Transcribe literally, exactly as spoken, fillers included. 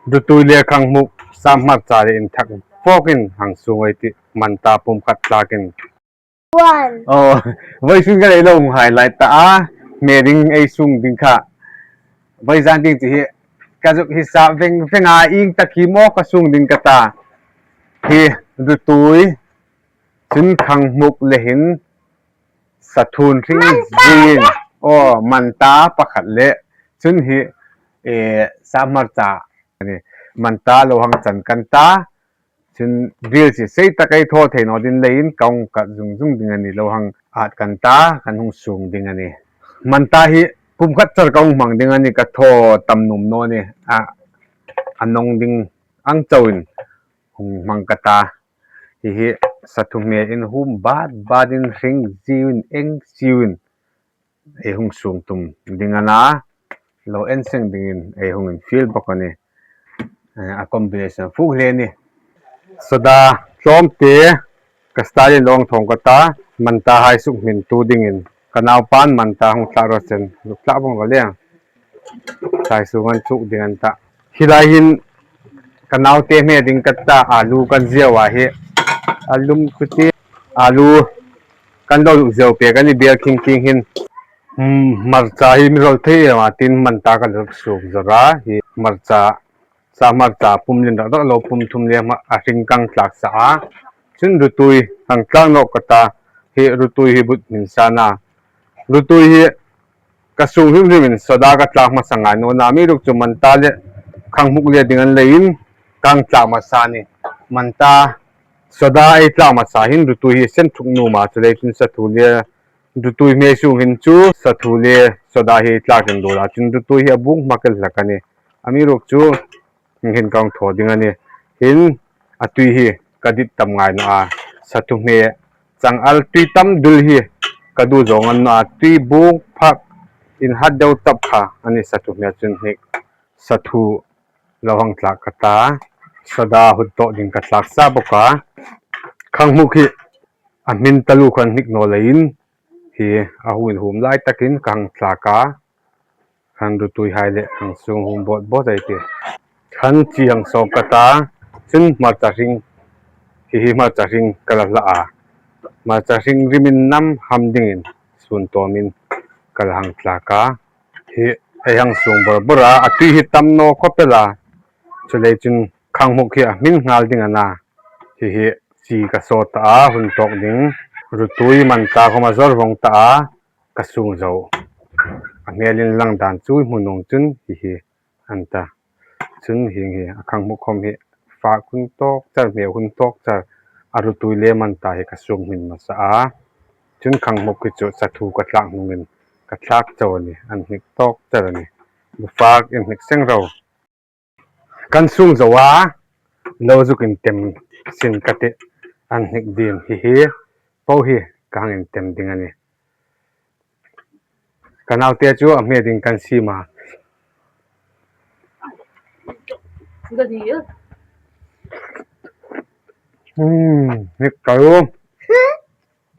Rutui le khanghmuk, sap hmarcha le inthak bawkin hang sung ei tih, manta pum khat tlakin. One. Oh, vawisun ka lei lo hung hai lai ta a, hme ding ei sung ding kha. Vawizan ding chu hi, ka zuk hi sa veng veng a, ieng tak hi maw ka sung ding ka ta. Hi, rutui, chun khanghmuk le hin, sathu hring zin. Oh, manta pakhat le. Chun hi, eh, sap hmarcha a nih. Manta lo hang chan kan ta. Chun ril si sei tak ei thaw thei naw ding leiin ka hung kal zung zung ding a nih, lo hang at kan ta, kan hung sung ding a nih. Manta hi pum khat char ka hung hmang ding a nih, ka thaw tam nuom naw nih. A, a nawng ding ang chauin hung hmang ka ta. Hi hi sathu hme in hum bat batin hring ziuin eng ziuin ei hung sung tum ding a na, lo en seng dingin ei hung infiel bawk a nih. Eh, a combination fuk hle a nih. Soda tlawmte ka style-in lo hang thawng ka ta, manta hai suk hmin tu dingin. Ka naupan manta hung thlah raw se, lo thlah vong lo le. Sai sung an chuk ding an ta. Hi lai hin ka naute hme ding ka ta, alu kan ziau a hi. A lum kuti alu kan lo ziau pek a nih, bel khing khing hin. Hmm, hmarcha hi mi rawl thei em a, tin manta ka lo suk zawk a, hi hmarcha, sap hmarcha pum lien rak rak lo, pum thum le hma a hring ka hang tlak sa a. Chun rutui hang tlak nawk ka ta, hi rutui hi but hmin sa a na. Rutui hi ka sung hrim hrimin soda ka tlak hmasa ngai naw a na, amiruokchu manta le khanghmuk le ding a ni leiin ka hang tlak hmasa a nih. Manta soda ei tlak hmasa hin rutui hi sen thuk nuom a, chuleiin chun sathu le rutui hme sung hin chu sathu le soda hi tlak ding a ni a, chun rutui hi a bung hma kel hlak a nih. Amiruokchu hin ka hung thaw ding a nih. Hin a tui hi ka dit tam ngai naw a. Sathu hme chang al tui tam dul hi ka duh zawng a ni naw a. Tui bung phak inhat deu tap kha a nih sathu hme chun hi. Sathu lo hang tlak ka ta. Soda hut tawk ding ka tlak sa bawk a. Khanghmuk hi a hmin taluo khan hnik naw leiin hi a hung inhum lai takin ka hang tlak a. Khan rutui hai le hang sung hum bawt bawt ei tih. Khan chi hang sawk ka ta, chun hmarcha hring, hi hi hmarcha hring ka la hla a. Hmarcha hring rimin nam ham dingin sun tawmin ka la hang tlak a. Hi ei hang sung bawr bawr a, a tui hi tam naw khawp el a. Chuleiin chun khanghmuk hi a hmin nghal ding a na. Hi hi chi ka saw ta a, hun tawk ding. Rutui manta khawm a zawr vong ta a, ka sung zo. A hmel inlang dan chu hmu nuom chun hi hi an ta. Chun hieng hi a khanghmuk khawm hi fak hun tawk char, hmel hun tawk char, a rutui le manta hi ka sung hmin hmasa a. Chun khanghmuk hi chu sathu ka tlak hnungin ka tlak chau a nih, an hnik tawk char a nih. Bu fak in hnik seng ro. Kan sung zo a, lo zuk intem sin ka tih, an hnik ding hi hi, po hi ka hang intem ding a nih. Ka naute chu a hme ding kan siem a. Hmm, hnik ka ru.